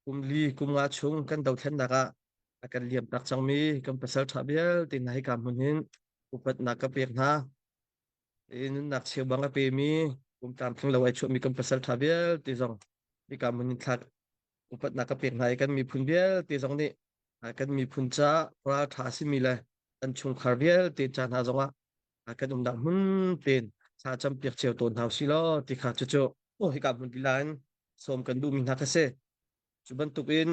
Kum li kum nga chung kan dothlennak ah a kan liam tak cangmi kan pasal ṭha vialte hna hika hmun hin upatnak ka pek hna. I nunnak cheubang a pemi kum tlamtling lo ai chuahmi kan pasal ṭha vialte zong hika hmun hin thlak upatnak ka pek hna i kan miphun vialte zong nih kan miphun ca ralṭha a simi le kan chungkhar vialte ca hna zongah kan umnak hmun tein thla campiak cio tawn hna usih law ti kha cucu oh hika hmun lila in sawm kan duhmi hna kha si. Cu bantukin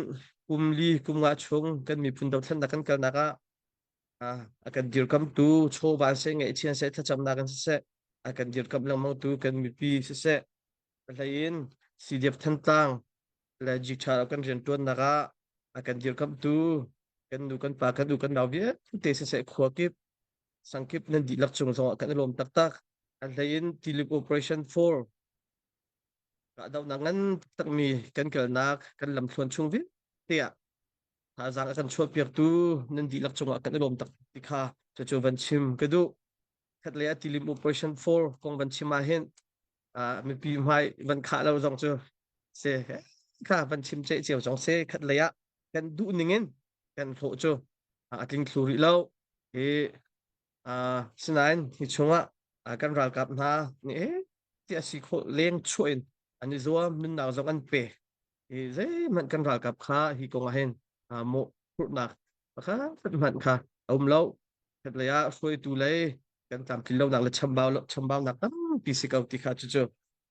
kum li kum nga chung kan miphun dothlennak kan kalnak ah a kan dirkamtu chawva seh ngaihchian seh thlacamnak in siseh a kan dirkamh lengmangtu kan mipi siseh a hlei in CDF Thantlang le GTR kan rianṭuannak ah a kan dirkamhtu kan nu kan pa kan u kan nau vialte siseh khua kip sangkip nan dihlak cung zongah kan i lawm taktak. A hlei in Tilip Operation 4 kahdohnak ngan takmi kan kalnak kan lamthluan chung vialte ah thazaang a kan chuahpiaktu nan dihlak cungah kan i lawm tak ti kha cucu van chim ka duh. Khatlei ah Tilim Operation 4 kong van chim ah hin mipi hmai van khah lo zong cu se kha van chim ceh cio zong se khatlei ah kan duh ning in kan hlawh cu a tling thlu rih lo. Hi sinain hi chungah kan ralkap hna nih eh ti a si khawh leng chuah in an i zuam nunnak zong an pe i zeihmanh kan ralkap kha hi kong ah hin mawh phurhnak pakhat hmanh kha a um lo. Khatlei ah hruaitu lei kan tlamtlin lonak le chambau chambaunak tampi si ko ti kha cucu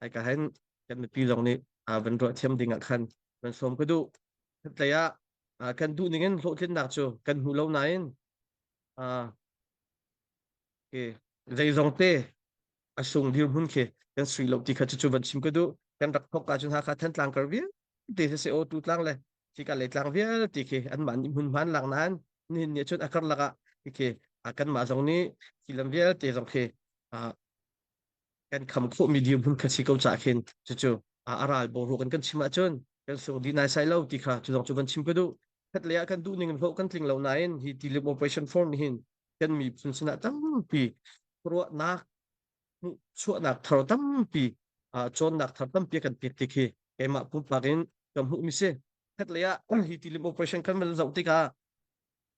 ai ka hen kan mipi zong nih van ruah thiam ding ah khan van sawm ka duh. Khatlei ah kan duh ning in hlawhtlinnak cu kan hmu lo nain zeizong te a sung dirhmun khi kan sui lo ti kha cucu van chim ka duh. Kan rak thok ahcun Hakha Thantlang kar vialte si o tu tlang le khika lei tlang vialte khi anmah nih hmunhma an lak nain nihin ni cun a karlak ah khi kanmah zong nih khi lam vialte zong khi kan kham khawhmi dirhmun kha si ko cah khin cucu a ral boruak in kan chim ahcun kan sung dih naisai lo ti kha cu zong cu van chim ka duh. Khat lei ah kan duh ning in hlawh kan tling lo nain hi tilip operation form hin kan miphun sinah tampi ruahnak chuahnak thar tampi cawnnak thar tampi kan pek ti khi keimah pumpak in ka hmuhmi si. Khat lei ah hi tilim operation kan van zoh tikah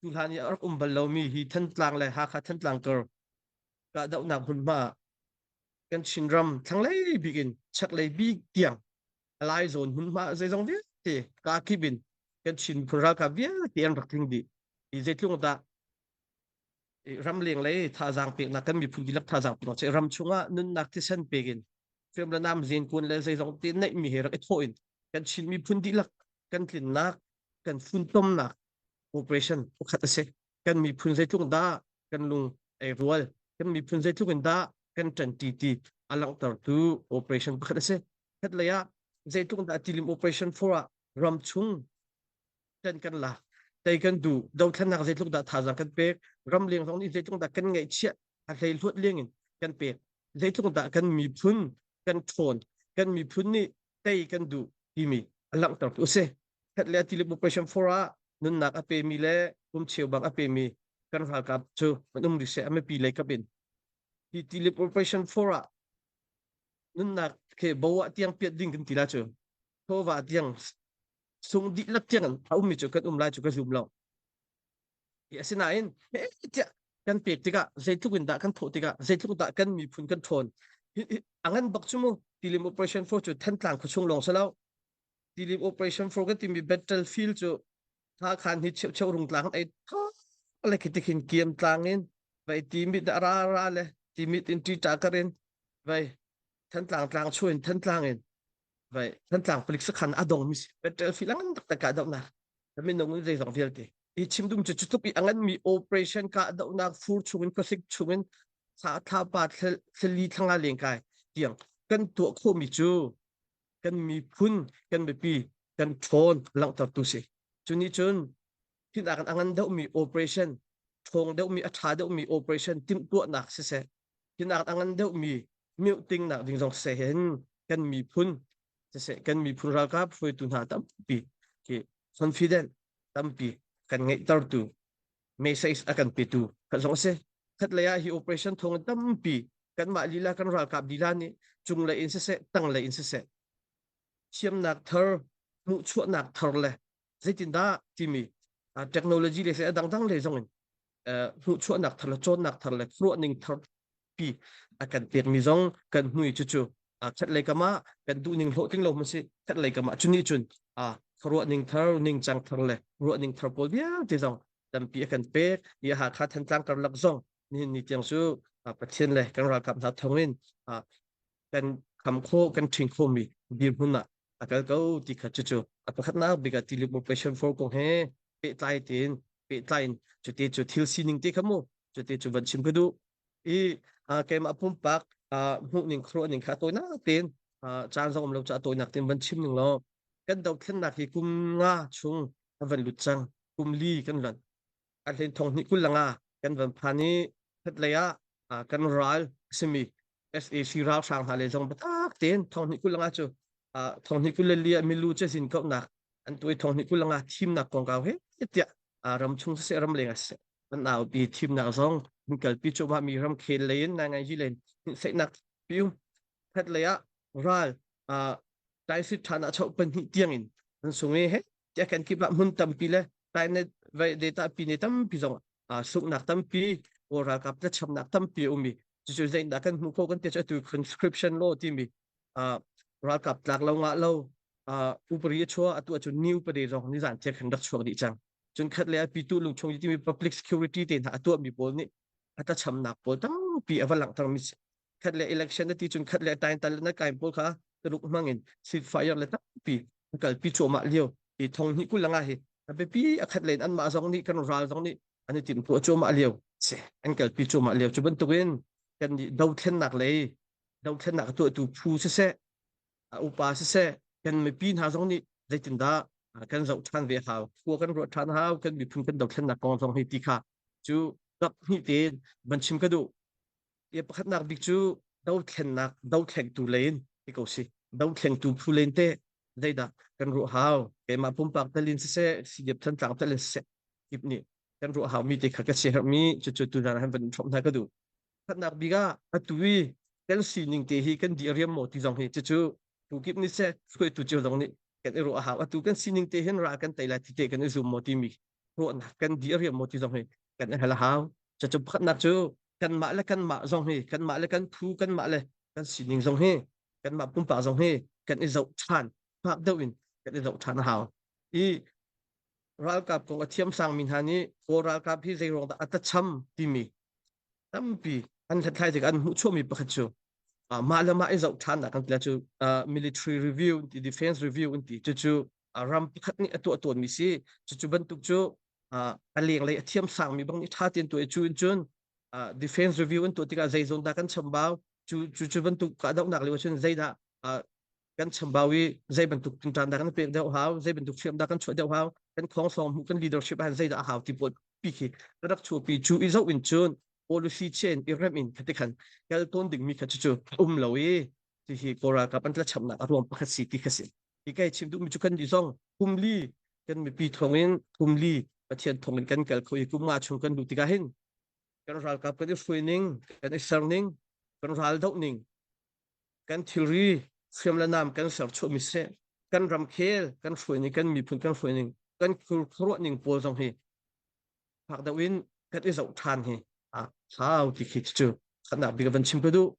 tuhlan i a rak um bal lomi hi Thantlang le Hakha Thantlang kar kahdohnak hmunhma ah kan Chinram thlanglei bik in chaklei bik tiang Lai zawn hmunhma zeizong vialte kakip in kan Chin miphun ralkap vialte an rak tling dih. Hi zeitluk dah ramleng lei thazaang peknak kan miphun dihlak thazaang peknak cu ram chungah nunnak thisen pek in hriam le nam zen kun le zeizong te neihmi he rak i thawh in kan Chin miphun dihlak kan tlinnak kan funtomnak operation pakhat a si. Kan miphun zeitluk dah kan lung ei rual, kan miphun zeitluk in dah kan ṭanṭi ti a langhtertu operation pakhat a si. Khat lei ah zeitluk dah tilim operation 4 ah ram chung ṭan kan lak, tei kan duh, dothlennak zeitluk dah thazaang kan pek, ramleng zong nih zeitluk dah kan ngaihchiah a hleihluat leng in kan pek, zeitluk dah kan miphun kan ṭhawn, kan miphun nih tei kan duh timi a langhtertu a si. Khat le tilip operation 4 ah nunnak a pemi le kum cheubang a pemi kan ralkap cu an um rih seh a mipi lei kap in. Hi tilip operation 4 ah nunnak ke bo ah tiang piat ding kan ti la cu thova tiang sung dihlak tiang a ummi cu kan um lai cu ka zum lo. Asinain tiah kan pek tikah zeitluk in dah kan thawh tikah zeitluk dah kan miphun kan ṭhawn a ngan bak cu mu tilim operation 4 cu Thantlang khuachung lawng si lo. Tilim operation 4 kan timi battlefield cu Hakhan hi cheu cheu rung tlang ei le khi tikhin kiam tlang in vai timit ra ra le timit in ṭi ṭa kar in vai Thantlang tlang chu in Thantlang in vai Thantlang palik sakhan a dong mi si battlefield a ngan taktak kahdohnak minung in zeizong vialte i chim dum cu cutluk i a ngan mi operation kahdohnak fur chung in khuasik chung in thla thla pa thlali thlanga leng kai tiang kan tuah khawh mi cu kan miphun kan mipi kan ṭhawn langhtertu si. Cu nih cun hinak a ngan deuhmi operation ṭhawng deuhmi a ṭha deuhmi operation timhtuahnak siseh hinak a ngan deuhmi miohtingnak ding zong siseh hin kan miphun siseh kan miphun ralkap hruaitu hna tampi khi confident tampi kan ngeihtertu message a kan petu khat zong a si. Khatlei ah hi operation thawng in tampi kanmah lila kan ralkap lila nih cunglei in siseh tanglei in siseh thiamnak thar. Hmuhchuahnak thar le zeitindah timi technology le a dangdang le zong in hmuhchuahnak thar le cawnnak thar le ruahning thar pi a kan pekmi zong kan hmui cucu khat lei kam ah kan duhning hlawhtling lo hmanh si khat lei kam ah cu nih cun ruahning thar ningcang thar le ruahning thar pawl vialte zong tampi a kan pek i Hakha Thantlang karlak zong nihin ni tiang cu Pathian le kan ralkap hna thawngin kan kham khawh kan ṭhing khawhmi dirhmun ah a kal ko ti kha cucu a pakhatnak bik ah Tiluk Operation 4 kong he pehtlai tein pehtlai in cuti cu thil sining te kha mu cuti cu van chim ka duh i keimah pumpak hmuhning khuaruahning kha tawinak tein caan zong um lo ca tawinak tein van chim ning law kan dothlennak hi kum nga chung a van lut cang kum li kan van a hlen thong hnih 25 kan van phan i khatlei ah kan ral simi SAC ralhrang hna le zong biatak tein thong hnih 25 cu thong hnih 24 ah milu cazin kauhnak an tuai thong hnih 25 thimnak kongkau he tiah ram chung siseh ram leng ah siseh an aupi thimnak zong an kalpi cuahmah mi ramkhel lei in ngaingai lei in piu khat lei ah ral taisit ṭhan ah chau pahnih tiang in an sung i he tiah kan kip ah hmun tampi le tai ne vai data pi ne tampi zong sunghnak tampi kawl ralkap tlachamnak tampi a um i cucu zeitindah kan hmuh khawh kan ti cu atu conscription law timi ralkap tlak lo ngah lo upari a chuah atu ahcun new upadi zong nizan tiang khan rak chuak dih cang cun khat le pitu lungchung timi public security te hna a tuahmi pawl nih a tlachamnak pawl tampi a va langhter mi khat le election na ti cun khat le tain tal na kai pawl kha tuluk hmang in seat fire le tampi kalpi cuahmah lio i thong hnih kul langa hi a biapi a khat len anmah zong nih kan ral zong nih an i timhtuah cuahmah lio si an kalpi cuahmah lio cu bantukin kan nih dothlennak lei dothlennak a tuahtu phu siseh a upa siseh kan mipi hna zong nih zeitindah kan zoh ṭhan ve hau khua kan ruah ṭhan hau kan miphun kan dothlennak kong zong hi ti kha cu kap hnih tein van chim ka duh. Bia pakhatnak bik cu dothlennak dothlengtu lei in ti ko si. Dothlengtu phu len te zeidah kan ruah hau. Keimah pumpak telin siseh, CDF Thantlang telin siseh, kip nih kan ruah hau mi te kha ka siaherhmi cucu tuzan ah van hrawm hna ka duh. Pakhatnak bik ah atu i kan sining te hi kan di riam maw ti zong hi cucu tu kip nih seh hruaitu cio zong nih kan i ruah hau. Atu kan sining te hin ra kan tei lai ti te kan i zum maw timi ruahnak kan di riam maw ti zong hi kan i hal a hau. Cucu pakhatnak cu kanmah le kanmah zong hi kanmah le kan phu kanmah le kan sining zong hi kanmah pumpak zong hi kan i zoh ṭhan fak deuh in kan i zoh ṭhan a hau i ralkap kong a thiam sangmi hna nih kawl ralkap hi zei ruang dah a tacham timi tampi an hlathlai tik an hmuh chuahmi pakhat cu mah le mah i zoh ṭhannak kan ti cu military review ti defense review an ti cucu ram pakhat nih a tuah tawnmi si cucu bantuk cu a lenglei a thiam sangmi bang nih ṭha tein tuah i cu in cun defense review an tuah tikah zei zawn dah kan chambau cu cu cu bantuk kahdohnak lio cun zeidah kan chambau i zei bantuk tingṭan dah kan pek deuh hau zei bantuk hriam dah kan chuah deuh hau kan khawngsawng hmuh kan leadership ah zeidah a hau ti pawl pi khi rak chuahpi cu i zoh in cun policy chen i rem in khati khan kal tawn dingmi kha cucu um lo i ti hi Kawl ralkap an tlachamnak a ruang pakhat si ti kha si hi kai chim duhmi cu kan nih zong kum li kan mipi thawngin kum li Pathian thawngin kan kal kho i kum nga chung kan luh tikah hin kan ralkap kan i hruai ning kan i ser ning kan ral doh ning kan thilri hriam le nam kan ser chuahmi seh kan ramkhel kan hruai ning kan miphun kan hruai ning kan khuaruah ning pawl zong hi fak deuh in kan i zoh ṭhan hi a hau ti khi cu khatnak bik van chim ka duh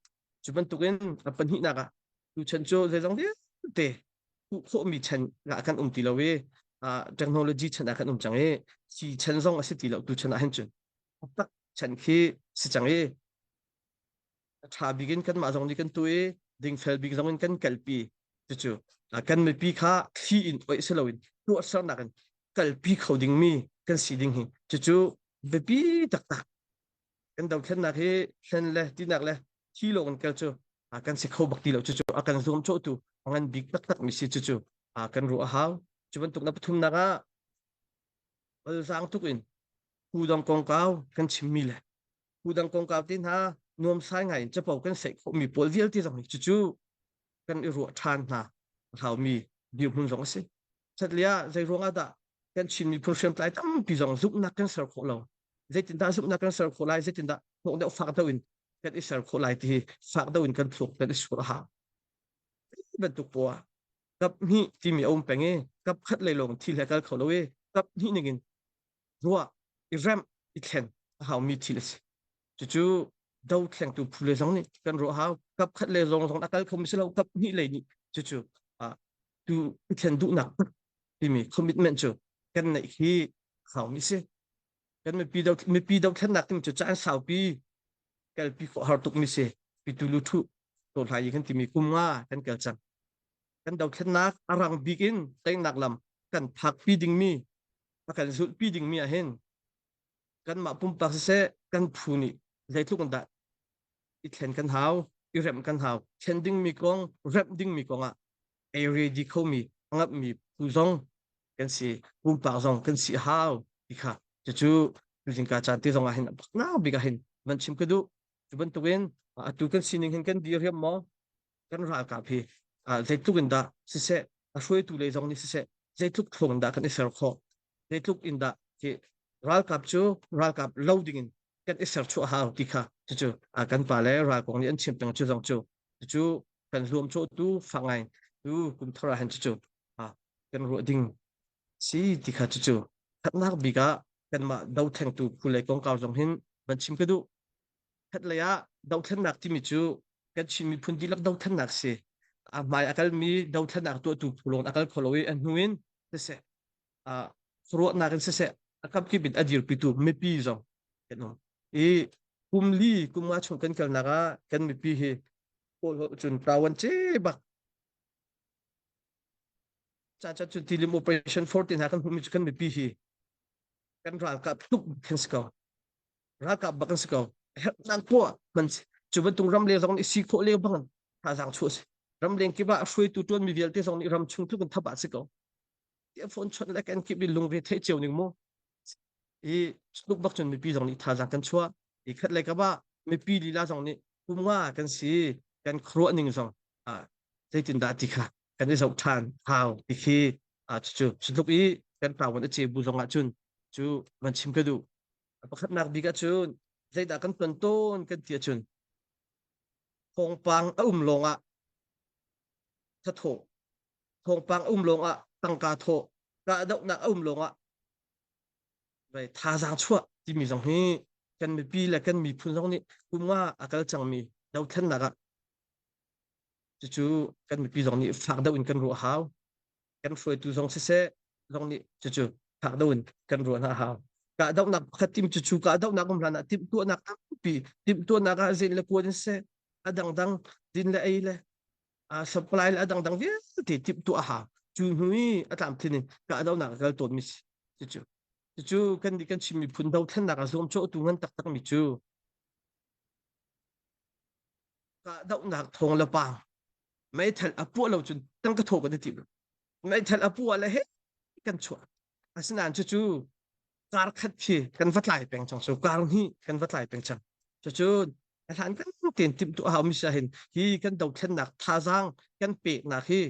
cu bantukin a pahnihnak ah tuchan cu zeizong vialte hmuh khawhmi chan ah kan um ti lo i technology chan ah kan um cang i si chan zong a si ti lo tuchan ah hin cun tak chan khi si cang i a ṭha bik in kanmah zong nih kan tu i dingfel bik zong in kan kalpi cucu kan mipi kha thli in oih si loin tuahsernak in kalpi kho dingmi kan si ding hi cucu biapi taktak kan dothlennak hi hlen le tinak le thi lawng in kal cu kan si kho bak ti lo cucu a kan zuamcawhtu a ngan bik taktak mi si cucu kan ruah a hau cu bantuk na pathumnak ah balzaang tuk in pudang kongkau kan chimmi le Phudang kongkau te hna nuamsai ngai in capo kan seih khawhmi pawl vialte zong hi cucu kan i ruah ṭhan hna a haumi dirhmun zong a si. Satlia zei ruang ah dah kan Chin miphun hriamtlai tampi zong zumhnak kan ser khawh lo. Zeitindah zumhnak kan ser khawh lai, zeitindah hnawh deuh fak deuh in kan i ser khawh lai ti hi fak deuh in kan thluak kan i sur a hau. Bantuk poah. Kap hnih timi a um peng i kap khat lei lawng thil he kal kho lo i kap hnih ningin ruah, i remh, i thlen a haumi thil a si. Cucu dothlengtu phu le zong nih kan ruah hau. Kap khat le zong zong a kal khomi si lo, kap hnih lei nih cucu tu i thlen duhnak timi commitment cu kan neih hi haumi si. Kan mipi do mipi dothlennak timi cu caan saupi kalpi khawh har tukmi si. Pitu lu thu to hlai kan timi kum nga kan kal cang. Kan dothlennak a rang bik in teinak lam kan phakpi dingmi a kan zulhpi dingmi ah hin kanmah pumpak siseh kan phu nih zeitluk in dah i thlen kan hau i remh kan hau thlen dingmi kong remh dingmi kong ah ei ready khomi a ngamhmi phu zong kan si pumpak zong kan si hau ti kha cucu tuzingka caan te zong ah hin nau bik ah hin van chim ka duh cu bantukin atu kan sining hin kan diriam maw kan ralkap hi zeitluk in dah siseh a hruaitu lei zong nih siseh zeitluk thlung in dah kan i ser khawh zeitluk in dah hi ralkap cu ralkap lo ding in kan i ser chuah hau ti kha cucu kan pa le ralkong nih an chim peng cu zong cu cucu kan zuam cawhtu fak ngai tu kum thar ah hin cucu kan ruah ding si ti kha cucu thatnak bik ah kanmah dothengtu phu lei kongkau zong hin van chim ka duh Khatlei ah dothlennak timi cu kan Chin miphun dihlak dothlennak si. A hmai a kalmi dothlennak tuahtu phu lawng a kal kho lo i a hnu in siseh, uh, ruahnak in siseh, a kapkip in a dirpitu mipi zong kan um. I kum li kum nga chung kan kalnak ah kan mipi hi kawl holh cun tawan ce bak ca ca cu tilim operation 14 ha kan hmuhmi cu kan mipi hi kan ralkap tuk khin si ko. Ralkap bak an si ko. Herhnak poah man si. Cu bantuk ram leng zong nih si khawh leng bang thazaang chuah si. Ramleng kip ah hruaitu tuanmi vialte zong nih ram chung tluk in thap ah si ko. Tiah phone chawnh le kan kip in lungre theih cio ning mu. I tluk bak cun mipi zong nih thazaang kan chuah. I khat le kap ah mipi lila zong nih kum nga kan si kan khuaruah ning zong ah zeitindah ti kha kan i zoh ṭhan hau ti khi cucu tluk i kan tawan a ce bu zong ah cun cu van chim ka duh. Pakhatnak bik ahcun zeidah kan ton tawn kan ti ahcun thawngpang a um lawngah thathawh, thawngpang a um lawngah tangka thawh, kahdohnak a um lawngah thazaang chuah timi zong hi kan mipi le kan miphun zong nih kum nga a kal cangmi dothlennak ah cucu kan mipi zong nih fak deuh in kan ruah hau. Kan hruaitu zong siseh zong nih cucu phak do in kan ruah hna hau. Kahdohnak pakhat tim cucu kahdohnak um hlan ah timhtuahnak tampi timhtuahnak ah zin le kuan in seh a dangdang din le ei le a supply le a dangdang vialte timhtuah a hau. Cu hnu i a tlamtlin in kahdohnak a kal tawnmi si cucu cucu kan nih kan Chin miphun dothlennak a zuamcawhtu ngan taktak mi cu kahdohnak thawng le pang meithal a puah lo cun tangka thaw kan i tim meithal a puah le he kan chuah asinain cucu kar khat khi kan va tlai peng cang so kar hnih kan va tlai peng cang cucu a hlan kan tein timhtuah hau mi sia hin hi kan dothlennak thazaang kan peknak hi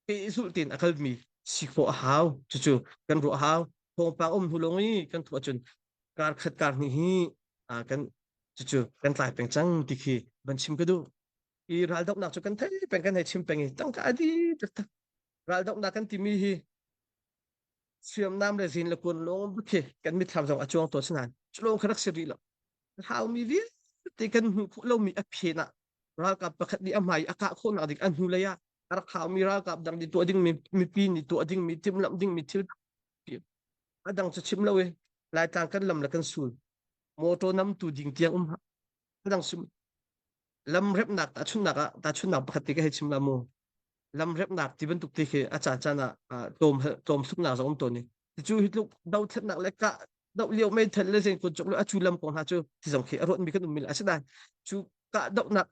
pehzulh tein a kalmi si khawh a hau cucu kan ruah hau thawngpang um hnu lawng i kan tuah cun kar khat kar hnih hi kan cucu kan tlai peng cang ti khi van chim ka duh i raldohnak cu kan thei peng kan hei chim peng i tangka a di taktak raldohnak kan timi hi hriamnam le zin le kun lawng khi kan mitthlam zong a cuang tawn sinain cu lawng kha rak si rih lo haumi vialte kan hmuh khawh lomi a phen ah ralkap pakhat nih a hmai a kah khawhnak ding a hnulei ah a rak haumi ralkap dang nih tuah dingmi mipi nih tuah dingmi timhlamh dingmi thil a dang cu chim lo i laitlang kan lam le kan sul motor namtu ding tiang um a dang sim lam remnak tahchunhnak ah tahchunhnak pakhat te ka hei chim la mu lam remnak ti bantuk te khi a caan caan ah tlawm tlawm suknak zong um tawn i cu hi tluk dothlennak le kah doh lio meithal le zein kun cuk le a cu lam kong hna cu ti zong khi a ruat mi kan um mi asinain cu kah dohnak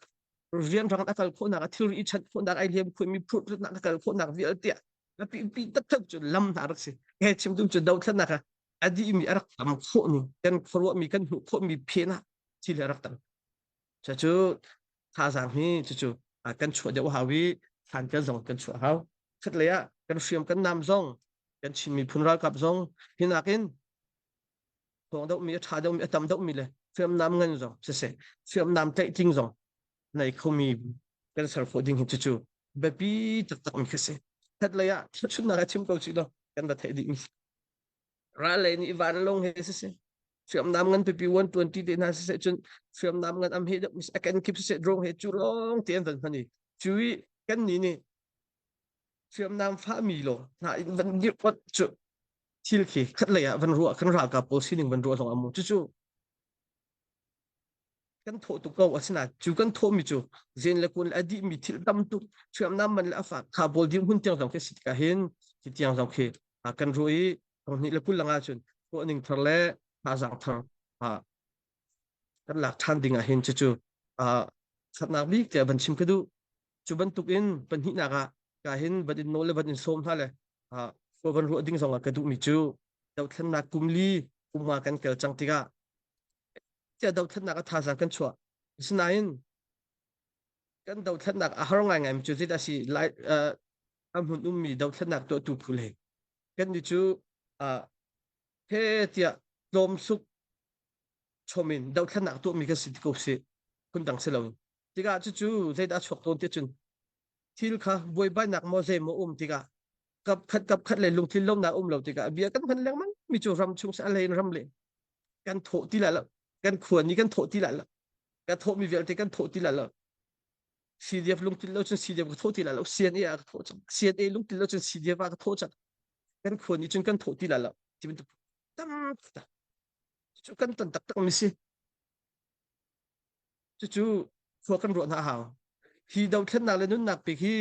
rianrang a kal khawhnak a thilri i chanh khawhnak ai liam khuai mi phurhnak a kal khawhnak vialte a pi pi taktak cu lam hna rak si he chim tum cu dothlennak ah a dih mi a rak tam khawh ni kan khuaruah mi kan hmuh khawh mi phen ah thil a rak tam Cucu thazaang hi cucu kan chuah deuh hau i thlan kan zong kan chuah hau. Khatlei ah kan hriam kan nam zong kan Chin miphun ralkap zong hi nakin thawng deuhmi a ṭha deuhmi a tam deuhmi le hriamnam ngan zong siseh hriamnam tlaih tling zong nei khomi kan ser khawh ding hi cucu. Biapi taktak mi khi si. That lei ah thluachuahnak a chim ko chih law kan va theih dih mi. Ral lei nih vanlawng he siseh, hriamnam ngan pipi 120 te hna siseh cun hriamnam ngan am he deuh a kan kip siseh drone he cu lawng te an van hman i cu i kan nih nih hriamnam fahmi law hna in van dirhpot cu thil khi khat lei ah van ruah kan ralkap pawl sining van ruah zong amu cucu kan thawh tuk ko asinain cu kan thawhmi cu zen le kun le a dihmi thil tam tuk hriamnam man le a fak kha bawl dirhmun tiang zong khi si tikah hin hi tiang zong khi kan ruah i thonghnih le 20 langa cun ning thar le thazaang thar kan lak ṭhan ding ah hin cucu thatnak bik tiah van chim ka duh. Cu bantuk in pahnihnak ah ka hin van in nawl le van in sawm hna le van ruah ding zong ah ka duhmi cu dothlennak kum li kum nga kan kel cang tikah tiah dothlennak a thazaang kan chuah. Asinain kan dothlennak a har ngaingai mi cu zeidah si lai a hmun ummi dothlennak tuahtu phu le kan nih cu he tiah tlawmsuk chom in dothlennak tuahmi kan si ti ko si phundang si loin tikah cucu zeidah a chuak tawn ti cun thil kha buaibainak maw zei maw um tikah kap khat kap khat le lungtlin lonak um lo tikah bia kan hman lengmang mi cu ram chung a len ram le kan thawh ti la lo kan khua ni kan thawh ti la lo kan thawh mi vialte kan thawh ti la lo CDF lungtlin lo cun CDF ka thawh ti la lo CNA ah ka thawh cang CNA lungtlin lo cun CDF ah ka thawh cang kan khua ni cun kan thawh ti la lo ti bantuk tam cu kan ton taktak mi si. Cucu khua kan ruah hna a hau. Hi dothlennak le nunnak pek hi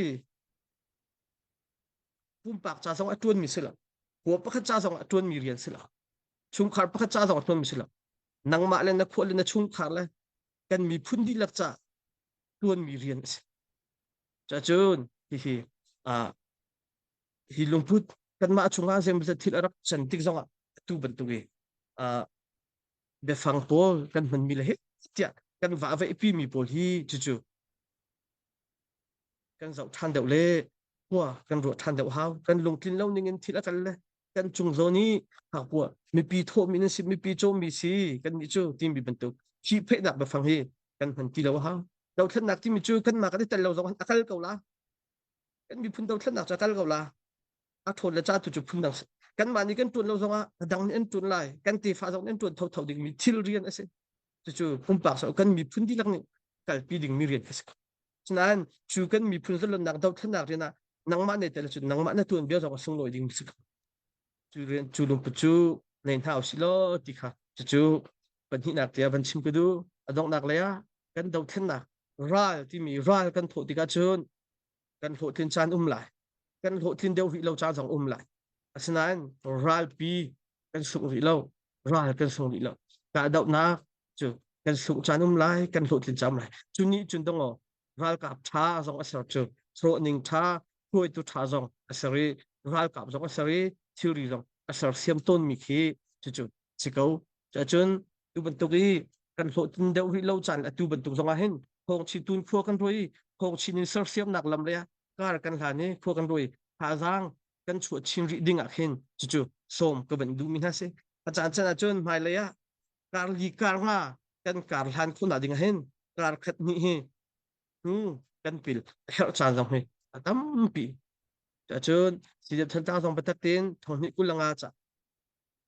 pumpak ca zong a ṭuanmi si lo. Khua pakhat ca zong a ṭuanmi rian si lo. Chungkhar pakhat ca zong a ṭuanmi si lo. Nangmah le na khua le na chungkhar le kan miphun dihlak ca ṭuanmi rian a si. Cacun hihi hi lungput kanmah chungah zeimawzat thil a rak can tik zongah atu bantuk i biafang pawl kan hmanmi le he tiah kan va veihpi mi pawl hi cucu kan zoh ṭhan deuh le khua kan ruah ṭhan deuh hau. Kan lungtlin lo ning in thil a kal le kan cung zawn i hakpua mipi thawhmi nan si mipi cawmmi si kan nih cu timi bantuk thihpheihnak biafang hi kan hman ti lo hau. Dothlennak timi cu kanmah kan i tel lo zong a kal ko la. Kan miphun dothlennak cu a kal ko la. A ṭhawn le ca tu cu phundang kanmah nih kan ṭuan lo zongah a dang nih an ṭuan lai. Kan tefa zong nih an ṭuan thotho dingmi thil rian a si. Cucu pumpak so kan miphun dihlak nih kalpi dingmi rian kha si ko. Asinain cu kan miphun zalonnak dothlennak rian ah nangmah ne tel cun nangmah na tuan bia zong a sunglawi ding si ko. Cu rian cu lungput cu nei hna usih law ti kha cucu pahnihnak tiah van chim ka duh. A donghnak lei ah kan dothlennak ral timi ral kan thawh tikah cun kan hlawhtlin caan um lai. Kan hlawhtlin deuh rih lo caan zong um lai. Asinain ralpi kan sungh rih lo. Ral kan sung rih lo. Kahdohnak cu kan sungh caan um lai, kan hlawhtlin caan um lai. Cu nih cun dong ralkap ṭha zong a ser cu hrawhning ṭha, hruaitu ṭha zong a ser i ralkap zong a ser i thilri zong a sersiam tawnmi khi cucu si ko. Cuahcun tu bantuk i kan hlawhtlin deuh rih lo caan atu bantuk zong ah hin thawngchin tun khua kan ruai i thawngchin in sersiamnak lam le kar kan hlan i khua kan ruai thazaang kan chuah chin rih ding ah khin cucu sawm ka van duhmi hna si. A caan caan ahcun hmailei ah kar li kar nga kan kar hlan khawhnak ding ah hin kar khat hnih hi hnu kan pil a herh caan zong hi a tampi. Cuahcun CDF Thantlang zong biatak tein thonghnih 25 ca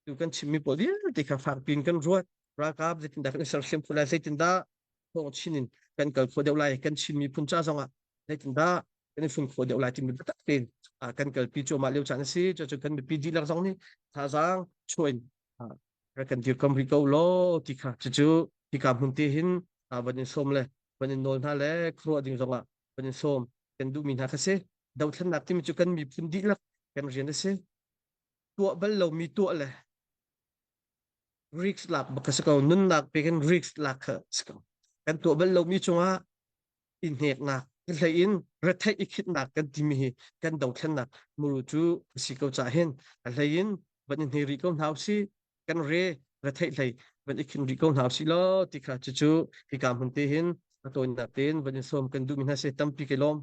tu kan chimmi pawl vialte kha fakpi in kan ruat. Ralkap zeitindah kan i sersiam khawh lai, zeitindah thawng chin in kan kal khawh deuh lai, kan Chin miphun ca zongah zeitindah kan i fun khawh deuh lai timi biatak tein kan kalpi cuahmah lio caan a si. Cucu kan mipi dihlak zong nih thazaang chuah in rak kan dirkam rih ko law ti kha cucu hika hmun te hin van in sawm le van in nawl hna le khuaruah ding zongah van in sawm kan duhmi hna kha si. Dothlennak timi cu kan miphun dihlak kan rian a si. Tuah bal lomi tuah le risk lak bak si ko. Nunnak pe kan risk lak kha si ko. Kan tuah bal lomi cungah i hneknak hlei in retheih i khitnak kan timi hi kan dothlennak muru cu a si ko cah hin a hlei in van i hne rih ko hna usih. Kan re retheih hlei van i khin rih ko hna usih law ti kha cucu hika hmun te hin a tawinak tein van in sawm kan duhmi hna si. Tampi ke lawm.